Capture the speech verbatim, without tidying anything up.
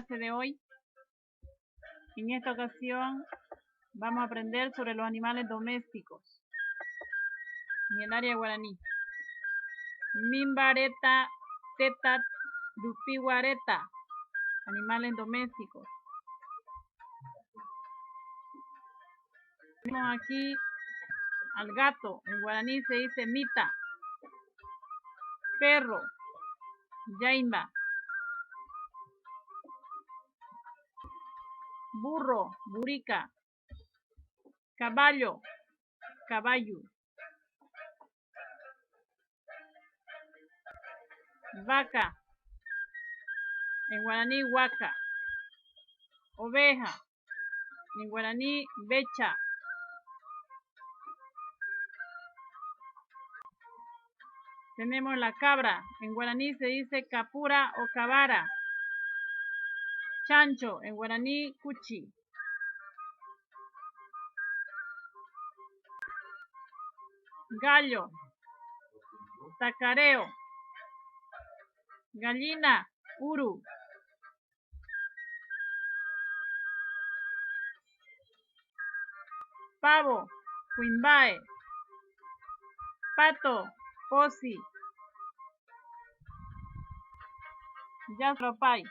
De hoy. En esta ocasión vamos a aprender sobre los animales domésticos. En el área guaraní. Mimba reta, teta, dupigua reta. Animales domésticos. Tenemos aquí al gato, en guaraní se dice mita. Perro, yaimba. Burro, burika. Caballo, caballo. Vaca, en guaraní, huaca. Oveja, en guaraní, becha. Tenemos la cabra, en guaraní se dice capura o cabara. Chancho, en guaraní, cuchi. Gallo, tacareo. Gallina, uru. Pavo, kuimbae. Pato, posi. Yasropai.